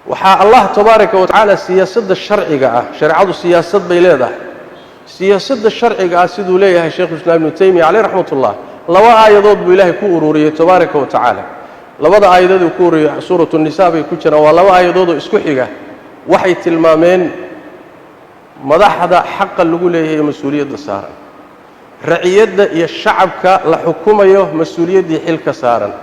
Waxaa Allah tabaaraka wa tacaala siyaasadda sharciga ah, shareecadu siyaasad bay leedahay, siyaasadda sharciga ah siduu leeyahay Sheikhulislaam Ibnu Taymiya caleyh raxmatullah, laba aayadood buu Ilaahay ku ururiyey tabaaraka wa tacaala. Labada aayadood uu ku ururiyey Suuratu Nisaa bay ku jiraan. Waa laba aayadood oo isku xiga. Waxay tilmaameen madaxda xaqa lagu leeyahay ee mas-uuliyadda saaran, raciyadda iyo shacabka la xukumayo mas-uuliyaddii xilka saaran.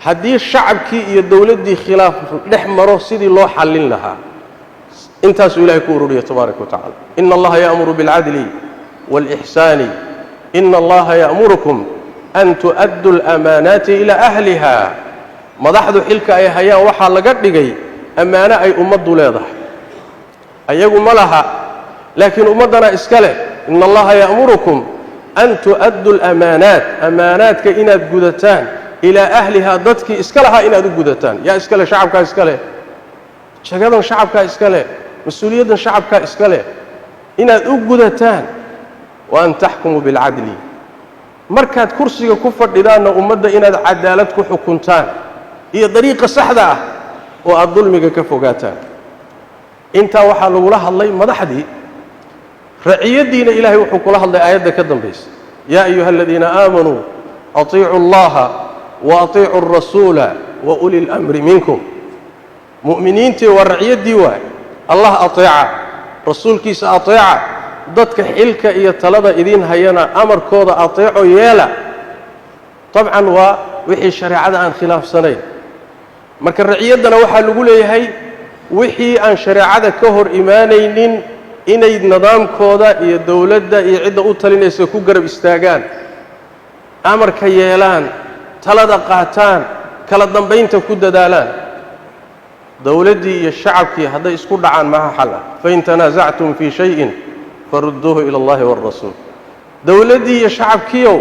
Haddii shacabkii iyo dowladdii khilaaf dhex maro, sidii loo xallin lahaa. Intaasuu Ilahay ku ururiya tabaaraka wa tacala: "Ina Allaha ya'muru bilcadli wاlإxsaani, ina Allaha ya'murukum an tu'addu اlamaanaati ilaa ahliha." Madaxdu xilka ay hayaan waxaa laga dhigay ammaano ay ummaddu leedahay. Ayagu ma laha, laakiin ummaddana iska leh. "Ina Allaha ya'murukum an tu'addu alamaanaat", amaanaadka inaad gudataan, "ilaa ahlihaa", dadkii iska lahaa inaad u gudataan. Yaa iska leh? Shacabkaa iska leh. Jagadan shacabkaa iska leh, mas-uuliyaddan shacabkaa iska leh, inaad u gudataan. "Wa an taxkumuu bilcadli", markaad kursiga ku fadhidaanna ummadda inaad cadaalad ku xukuntaan iyo dariiqa saxda ah oo aada dulmiga ka fogaataan. Intaa waxaa lagula hadlay madaxdii. Raciyaddiina Ilaahay wuxuu kula hadlay aayadda ka dambaysa: "Yaa ayuha aladiina aamanuu atiicu Allaha wa atiicu alrasuula wa uli اlamri minkum." Mu'miniintii waa raciyaddii waay. Allah ateeca, Rasuulkiisa ateeca, dadka xilka iyo talada idiin hayana amarkooda ateeco, yeela. Dabcan waa wixii shareecada aan khilaafsanayn. Marka raciyaddana waxaa lagu leeyahay wixii aan shareecada ka hor imaanaynin inay nidaamkooda iyo dowladda iyo cidda u talinaysa ku garab istaagaan, amarka yeelaan, talada qaataan, kala dambaynta ku dadaalaan. Dowladdii iyo shacabkii hadday isku dhacaan, maha xal ah? "Fain tanaasactum fii shayin farudduuhu ila Allahi waalrasuul." Dowladdii iyo shacabkiiow,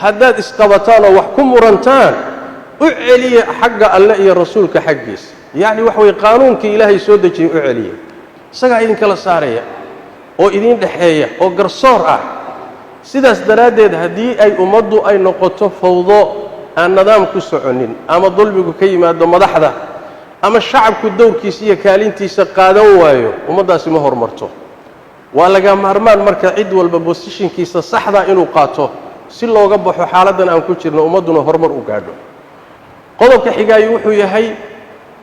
haddaad isqabataan oo wax ku murantaan, u celiya xagga Alle iyo Rasuulka xaggiisa. Yacni waxa weye qaanuunkii Ilaahay soo dejiyey u celiya, isagaa idinkala saaraya oo idiin dhexeeya oo garsoor ah. Sidaas daraaddeed, haddii ay ummaddu ay noqoto fawdo aan nidaam ku soconin, ama dulmigu ka yimaado madaxda, ama shacabku dowrkiisa iyo kaalintiisa qaadan waayo, ummaddaasi ma horumarto. Waa laga maarmaan marka cid walba position-kiisa saxda inuu qaato si looga baxo xaaladdan aan ku jirno, ummadduna horumar u gaadho. Qodobka xigaayo wuxuu yahay,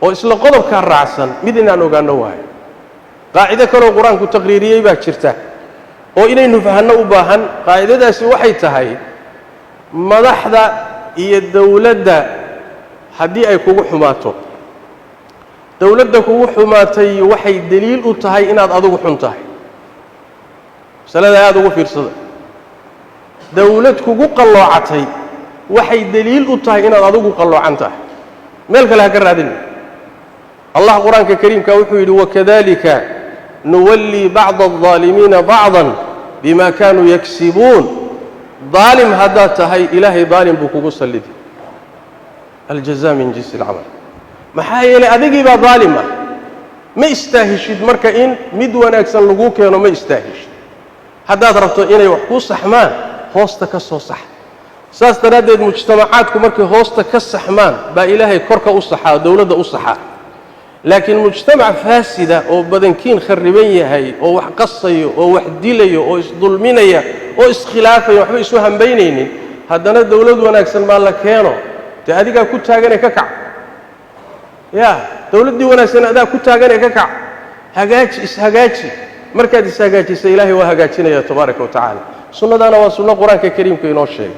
oo isla qodobkaa raacsan, mid inaan ogaanno waayo. Qaacido kaloo Qur-aanku taqriiriyey baa jirta oo inaynu fahanno u baahan. Qaacidadaasi waxay tahay: madaxda iyo dowladda haddii ay kugu xumaato, dowladda kugu xumaatay waxay deliil u tahay inaad adigu xun tahay. Masalada aada ugu fiirsada. Dowlad kugu qalloocatay waxay deliil u tahay inaad adigu qalloocan tahay. Meel kale ha ka raadin. Allah Qur-aanka kariimka wuxuu yidhi: "Wakadalika nuwallii bacda aldaalimiina bacdan bima kaanuu yaksibuun." Daalim haddaad tahay, Ilaahay daalim buu kugu sallidi. Aljaza min jinsi alcamal. Maxaa yeelay, adigii baa daalim ah. Ma istaahishid marka in mid wanaagsan laguu keeno, ma istaahishid. Haddaad rabto inay wax kuu saxmaan, hoosta ka soo sax. Saas daraaddeed, mujtamacaadku markay hoosta ka saxmaan baa Ilaahay korka u saxaa, dowladda u saxaa. Laakiin mujtamac faasida oo badankiin kharriban yahay, oo wax qasayo oo wax dilayo oo isdulminaya oo iskhilaafaya, waxba isu hambaynaynin, haddana dowlad wanaagsan maa la keeno? Dee adigaa ku taaganee ka kac. Ya dowladdii wanaagsan adaa ku taaganee ka kac, hagaaji, ishagaaji. Markaad ishagaajisa, Ilaahay waa hagaajinaya tabaaraka wa tacaala. Sunnadaana waa sunno Qur-aanka kariimka inoo sheegay.